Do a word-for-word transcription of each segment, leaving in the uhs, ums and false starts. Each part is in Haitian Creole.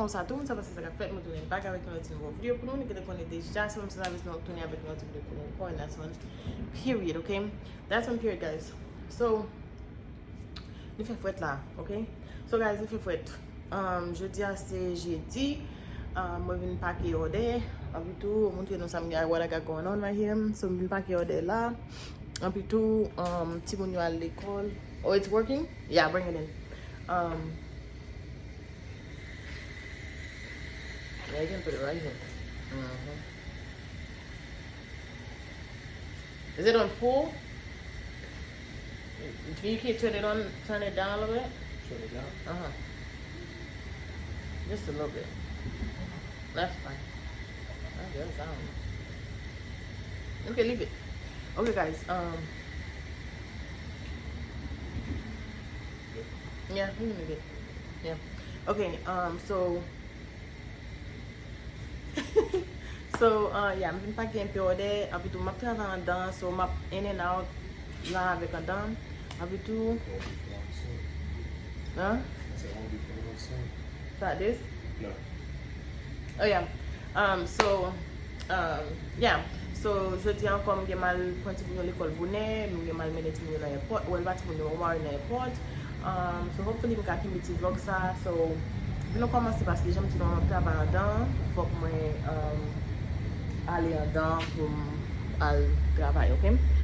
Konsa, tout moun sa pase sa k ap fèt, mwen tounen back avèk yon lòt ti nouvo videyo pou nou. Nou gentan konnen deja, se menm sa, nou tounen avèk yon lòt ti videyo pou nou ankò, and that's on period, ok? That's on period, guys. So, li fè frèt la, ok? So, guys, li fè frèt. Um, jodi a se jedi. Um, mwen vin pake òdè. Epi tou, montre nou sa m gen, what I got going on right here. So, m vin pake òdè la. Epi tou, um, timoun yo al lekòl. Oh, it's working? Yeah, bring it in. Um, yeah, you can put it right here. Mm-hmm. Is it on full? Can you keep turn it on, turn it down a little bit? Turn it down? Uh-huh. Just a little bit. That's fine. That does sound. Okay, leave it. Okay, guys. Um. Yeah, we can leave it. Yeah. Okay. Um. So. So, uh, yeah, m vin pake enpe òdè, epi tou m ap travay anndan, so m ap in and out la avèk anndan, epi tou. Hein? Sa, this? Oh, yeah. Um, so, um, yeah. So, jodi a ankò, m gen m al pran timoun yo lekòl bonè, m gen m al mennen timoun yo nan èpòt, well, pa timoun yo, Omari nan èpòt. Um, so, hopefully, m ka kenbe ti vlog sa. So, vin nou kòmanse paske jan m di nou an, m ap travay anndan. Fòk mwen, um, ale anndan pou m al travay, ok?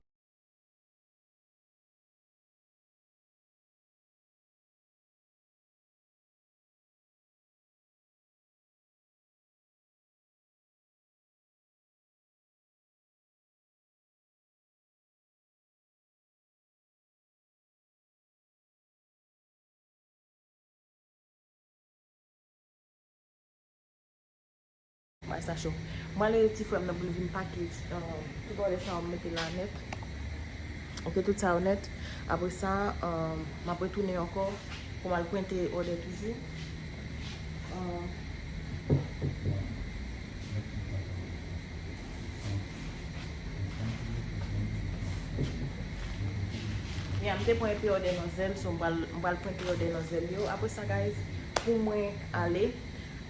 Bagay sa cho. Mwen ale ti frè m nan pou l vin pake, um, tout òdè sa yo m mete la nèt. Ok, tout sa yo nèt. Apre sa, um, m ap retounen ankò pou m al pwente òdè toujou. Um, yeah, m te pran enpe òdè nan zèl, so m pral, m pral pwente òdè nan zèl yo. Apre sa, guys, pou mwen ale,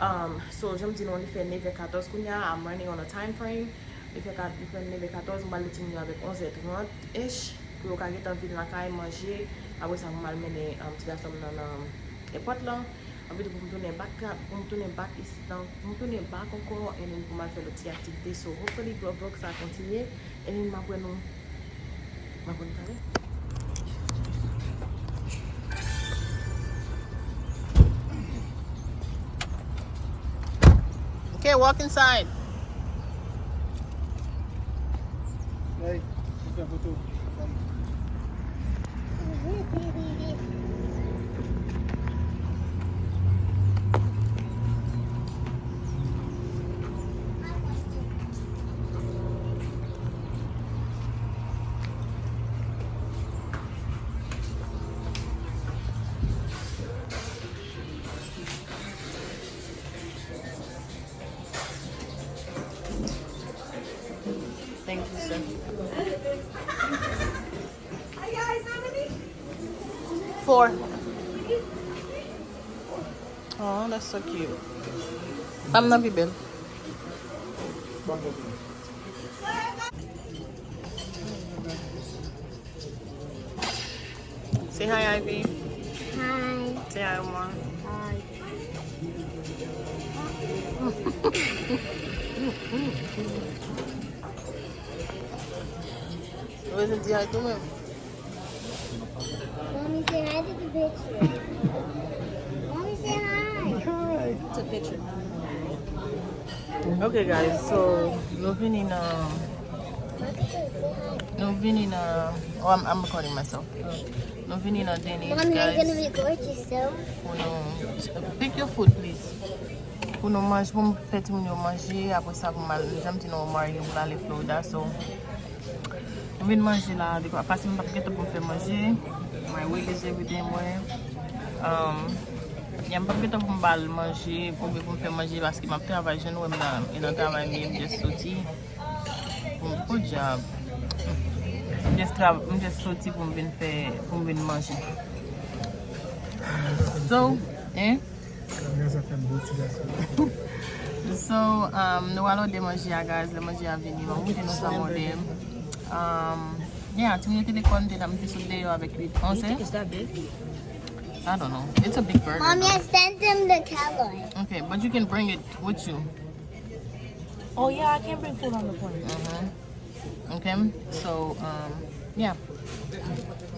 Um, so, jan m di nou, li fè nevè katòz kounye a, I'm running on a time frame. Li fè kat-, li fè nevè katòz, m pral lè timoun yo avèk onzè trant ish, pou yo ka gentan vin lakay, manje. Apre sa, pou m al mennen, um, ti gason m nan, nan èpòt lan. Epi tou, pou m tounen back, pou m tounen back isit lan, pou m tounen back ankò, and then pou m al fè lòt ti aktivite. So, hopefully, vlog, vlog sa kontinye. And then, m ap wè nou. M ap wè nou talè. Okay, walk inside. Hey, m fè foto. Thank you, sir. Four. Oh, that's so cute. Pa m nan pi bèl. Say hi, Ivy. Hi. Say hi, Omar. Hi. Ou bezwen di hi tou menm? Mommy, say hi to the picture. Mommy, say hi. Hi. It's a picture. Okay, guys, so nou vini nan, nou vini nan, oh, I'm, I'm recording myself. Nou vini nan Denny's, guys. Mommy, you're gonna record yourself. Pou nou, pick your food, please. Pou nou manje, pou m fè timoun yo manje, apre sa pou m al, jan m di nou, Omari gen pou l ale Florida, so, m vin manje la, depi, paske m p ap gen tan pou m fè manje. My weight is everything, mwen. Um, yeah, m p ap gen tan pou m ba l manje, oubyen pou m fè manje, paske m ap travay, jan nou wè m nan, e nan travay m ye, m just soti. Pou, pou dyab. M just tra-, m just soti pou m vin fè, pou m vin manje. So, hein? Gaz ap fè m bon ti gason. So, um, nou al òdè manje a, guys. Lè manje a vini, m ap montre nou sa m òdè. Um, yeah, timoun yo te lekòl, m te la, m te sot deyò avèk li. Panse? I don't know. It's a big burger, Mommy, though. I sent them the Kellogg's. Okay, but you can bring it with you. Oh yeah, I can bring food on the plane. Mm-hmm. Okay, so, um, yeah.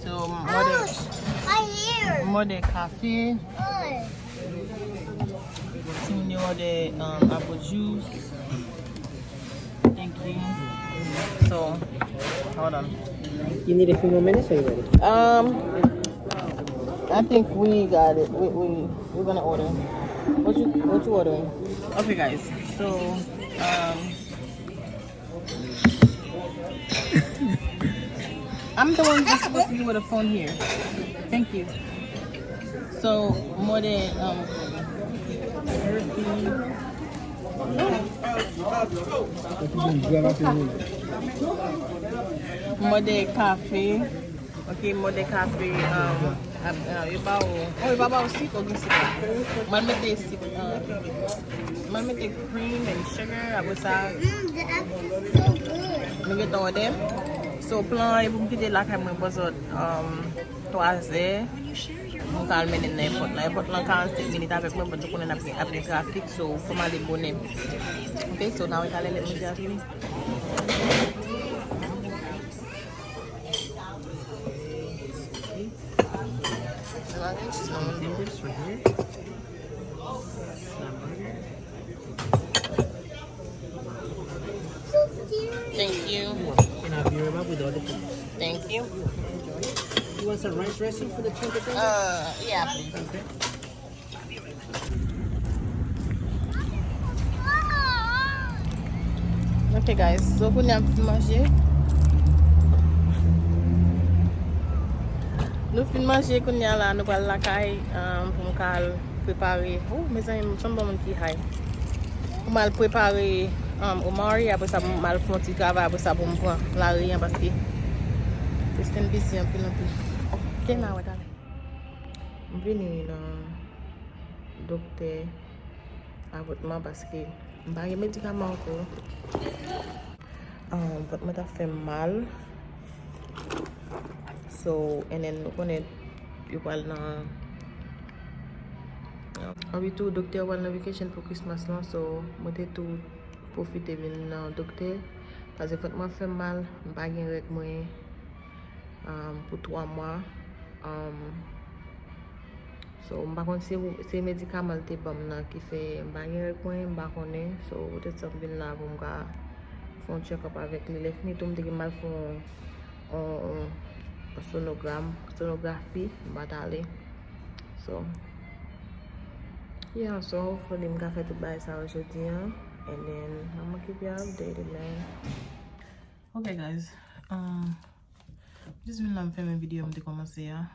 So, m òdè, m òdè kafe. Timoun yo òdè, um, apple juice. Thank you. So, hold on. You need a few more minutes or you ready? Um, I think we got it. We, we, we're gonna order. What you, what you ordering? Okay, guys. So, um, I'm the one that's supposed to be with a phone here. Thank you. So, more than, um, more than coffee. Ok, mwen de kafe, um, ap, uh, yo ba ou, oh, yo pa ba ou sik, ou gen sik la. Mwen mete sik, uh, mwen mete cream and sugar, apre sa, mm, the apple is so good. Nou gentan òdè. So, plan an e pou m kite lakay mwen pou zòt, um, twa zè. Mwen ka al mennen nan èpòt la. Èpòt lan karannsenk minit avèk mwen, but nou konnen ap gen, ap gen trafik, so, fò m ale bonè. Ok, so, n a wè talè lè manje a fini. Thank you. And I'll be right back with the other food. Thank you. You want some rice dressing for the chicken? Uh, yeah, please. Okay. Ok, guys, so kounye a m fin manje. Nou fin manje, kounye a la, nou pral lakay, um, pou m ka al prepare. Oh, mezanmi, m sanm yon moun ki high. Pou m al prepare, um, omari, apre sa, pou m al fè yon ti travay, apre sa, pou m pran lari an, paske it's been busy anpil, anpil. Ok, n a wè talè. M vini nan doktè avòtman paske m pa gen medikaman ankò. Um, vant mwen t ap fè m mal. So, and then nou konnen yo pral nan, um, anpi tou, doktè yo pral nan vacation pou Christmas lan, so, mwen te tou pwofite vin nan doktè. Paske vant mwen ap fè m mal, m pa gen règ mwen, um, pou twa mwa. Um, so, m pa konn si se medikaman l te ban m nan ki fè m pa gen règ mwen, m pa konnen. So, poutèt sa m vin la pou m ka fè yon check up avèk li. Lè fini tou, m te gen m al fè yon, yon, yon sonogram, sonografi, m pa t ale. So, yeah, so hopefully m ka fè tout bagay sa yo jodi an. And then, I'm gonna keep you updated, man. Ok, guys. Um, Jis vin la m fèmen videyo m te kòmanse a.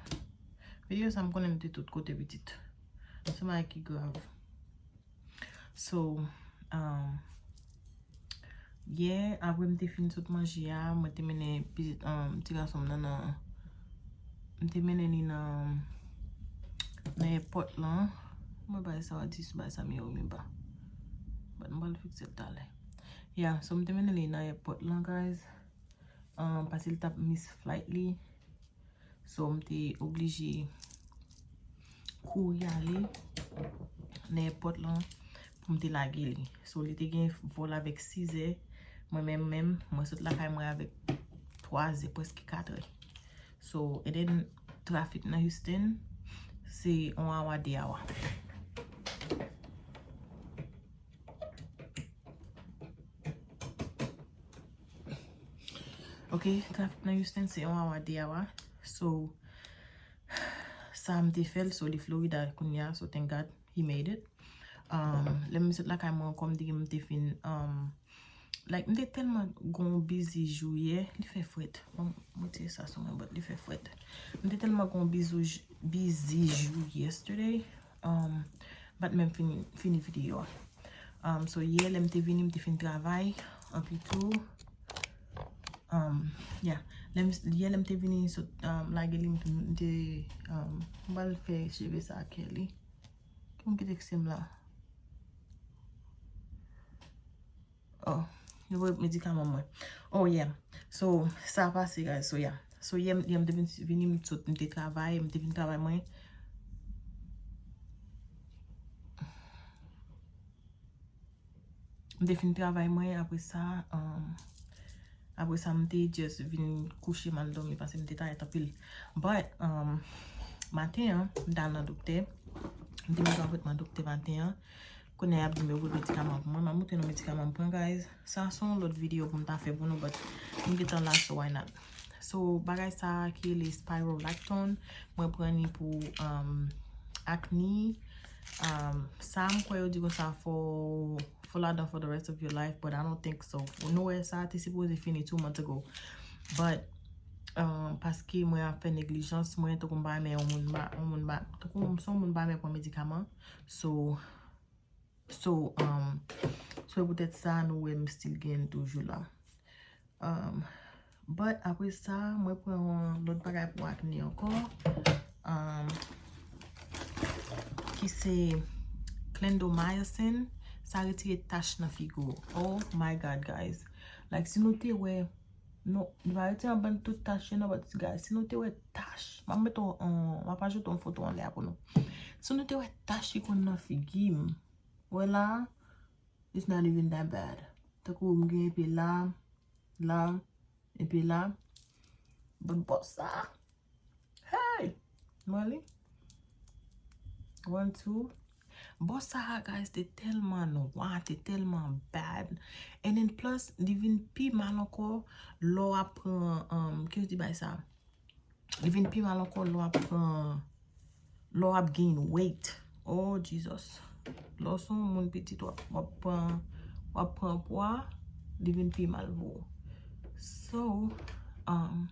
Videyo sa m konnen m te tout kote pitit. Se bagay ki grav. So, um, yè, apre m te fin sot manje a, mwen te mennen pitit, um, ti gason m nan, nan, m te mennen li nan, nan èpòt lan. Mwen bay sa w di sou bay sa m yo menm pa. But m pral fikse l talè. Yeah, so m te mennen li nan èpòt lan, guys. Um, paske li t ap miss flight li. So, m te oblije kouri ale nan èpòt lan pou m te lage li. So, li te gen vòl avèk sizè. Mwen menm, menm, mwen sot lakay mwen avèk twazè, prèske katrè. So, and then trafik nan Houston, se yon awa, de awa. Ok, trafik nan Houston se yon awa, de awa. So, sa m te fè l, so li Florida kounye a, so thank God he made it. Um, lè m sot lakay mwen ankò, m te, m te fin, um, like, m te tèlman gon busy jou yè, li fè frèt. Bon, m retire sa sou mwen, but li fè frèt. M te tèlman gon busy, busy jou yesterday. Um, m pa t menm fini, fini videyo a. Um, so, yè, lè m te vini, m te fin travay, anpi tou, um, yeah. Lè m, yè, lè m te vini, sot, um, lage li, m te, um, m pral fè cheve sa ak Kelly. Pou m ki tekste m la. Oh, yo voye medikaman mwen. Oh, yeah. So, sa pase, guys. So, yeah. So, yè, yè m te vin, vini, m sot, m te travay, m te vin travay mwen. M te fin travay mwen, apre sa, um, apre sa, m te just vin kouche, m al dòmi, paske m te tayè anpil. But, um, maten an, m t al nan doktè. M te bezwen apwentman doktè maten an. Kounye a, y ap di m yo voye medikaman pou mwen. M ap montre nou medikaman m pran, guys. Sa se yon lòt videyo pou m ta fè pou nou, but m gentan la, so why not? So, bagay sa a ki rele spironolactone, mwen pran li pou, um, acne. Um, sa, m kwè yo di konsa, fò, fò ladan for the rest of your life, but I don't think so. Nou wè sa te sipoze fini two months ago. But, um, paske mwen ap fè neglijans, mwen tankou m pa renmen yon moun ba, yon moun ba, tankou m se yon moun pa renmen pran medikaman. So, so, um, so poutèt sa, nou wè m still gen toujou la. Um, but apre sa, mwen pran yon lòt bagay pou akne ankò. Um, ki se clindamycin. Sa retire tach nan figi w. Oh my God, guys. Like, si nou te wè, non, li pa retire anbann tout tach yo, non, but guys, si nou te wè tach, m ap mete yon, m ap ajoute yon foto anlè a pou nou. Si nou te wè tach ki konn nan figi m, wè la, it's not even that bad. Tankou m gen epi la, la, epi la. But bò sa, hey! Mwen li. One, two. Bò sa a, guys, te tèlman nwa, te tèlman bad. And then plus, li vin pi mal ankò lè w ap pran, um, ki yo di bay sa? Li vin pi mal ankò lè w ap pran, lè w ap gain weight. Oh, Jesus. Lè w se yon moun pitit, w ap, w ap pran, w ap pran pwa, li vin pi mal pou ou. So, um,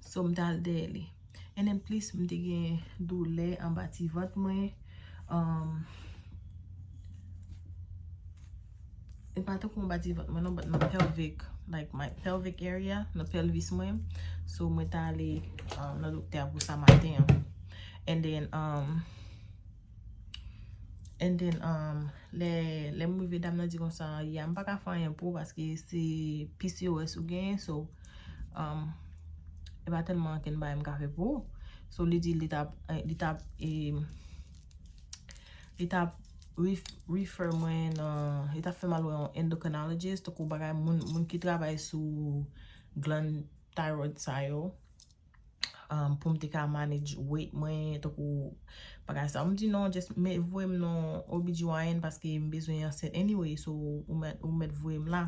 so m t al dèyè li. And then plus, m te gen doulè anba ti vant mwen. Um, e pa tankou anba ti vant mwen non, but nan pelvic, like my pelvic area, nan pelvis mwen. So, mwen t ale, um, nan doktè a pou sa maten an. And then, um, and then, um, lè, lè m rive, dam nan di konsa, "Ya, m pa ka fè anyen pou ou paske se P C O S ou genyen, so, um, e pa tèlman ankenn bagay m ka fè pou ou." So, li di li t ap, eh, li t ap, eh, li t ap ref-, refer mwen nan, li t ap fè m al wè yon endocrinologist, tankou bagay moun, moun ki travay sou gland thyroid sa yo, um, pou m te ka manage weight mwen, tankou bagay sa. M di non, just met, voye m nan O B G Y N paske m bezwen ansent anyway, so ou mèt, ou mèt voye m la.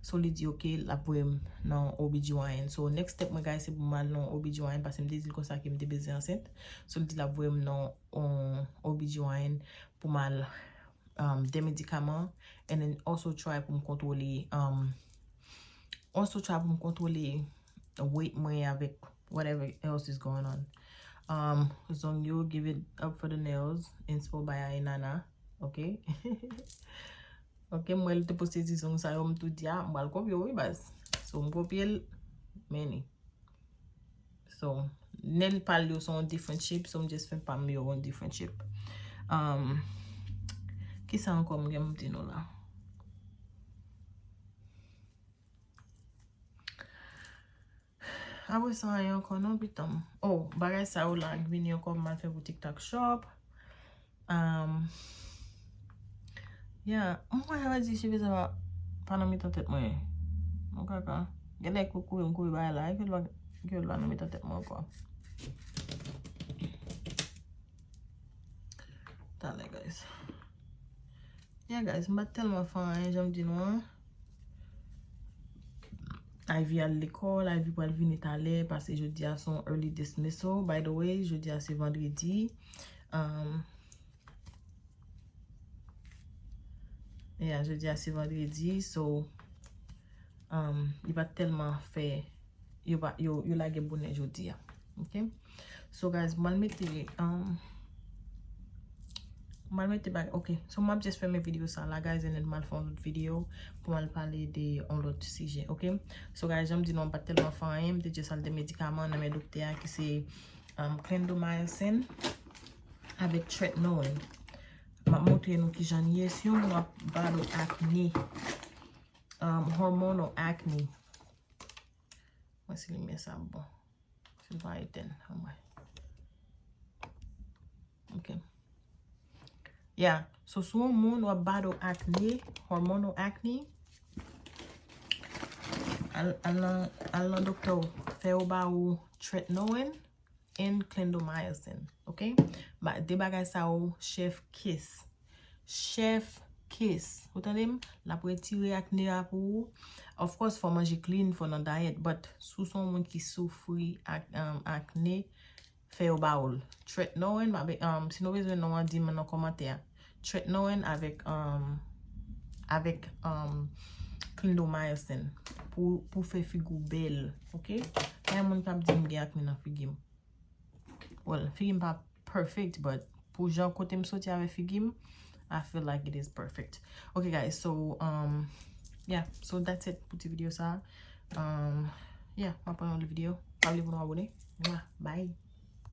So li di, "Ok," l ap voye m nan O B G Y N. So next step mwen, guys, se pou m al nan O B G Y N paske m te di l konsa ke m te bezwen ansent. So li di l ap voye m nan, um, O B G Y N pou m al, um, de medikaman, and then also try pou m kontwole, um, also try pou m kontwole weight mwen avèk whatever else is going on. Um, zong yo, give it up for the nails, inspo by Ainana. Ok? Ok, m wè l te poste ti zong sa yo, m tou di, "Ah, m pral kopye w, wi, baz." So, m kopye l, men li. So, nail pa l yo se yon different shape, so m just fè pa m yo yon different shape. Um, kisa ankò m gen m di nou la? Apre sa, anyen ankò non, pitan m. Oh, bagay sa yo la, vini ankò, m al fè pou TikTok Shop. Um, yeah, mwen wè di cheve sa pa, pa nan mitan tèt mwen. Mwen kaka. Gen nèg pou kouri, m kouri bagay la, e ke lwa, ke lwa nan mitan tèt mwen ankò. Talè, guys. Yeah, guys, m pa t tèlman fè anyen, jan m di nou an. Ivy al lekòl, Ivy pral vini talè, paske jodi a se yon early dismissal. By the way, jodi a se vandredi. Um, yeah, jodi a se vandredi, so, um, li pa t tèlman fè, yo pa, yo, yo lage bonè jodi a. Ok? So, guys, m al mete, um, m al mete bag, ok. So, m ap just fèmen videyo sa la, guys, and then m al fè yon lòt videyo pou m al pale de yon lòt sijè, ok? So, guys, jan m di nou, m pa t tèlman fè anyen, m te just al de medikaman nan men doktè a ki se, um, clindamycin. avèk tretinoin. M ap montre nou kijan l ye. Si yon moun ap battle acne, um, hormonal acne. Mwen si limyè sa bon. Si l pa etèn, anmwey. Ok. Yeah. So, si yon moun w ap battle acne, hormonal acne, al, al nan, al nan doktè w, fè yo ba ou tretinoin and clindamycin, ok? Ba, de bagay sa yo, chef kiss. Chef kiss. Ou tande m? L ap retire akne a pou ou. Of course, fò manje clean, fò nan diet, but si w se yon moun ki soufri ak, um, akne, fè yo ba ou l. Tretinoin, m ap, um, si nou bezwen non an, di m nan kòmantè a. Tretinoin avèk, um, avèk, um, clindamycin pou, pou fè figi w bèl, ok? Pa gen moun k ap di m gen akne nan figi m. Well, figi m pa perfect, but pou jan kote m soti avèk figi m, I feel like it is perfect. Ok, guys, so, um, yeah, so that's it pou ti videyo sa. Um, yeah, m ap pran yon lòt videyo. Pa bliye pou nou abone. Mwah, bye.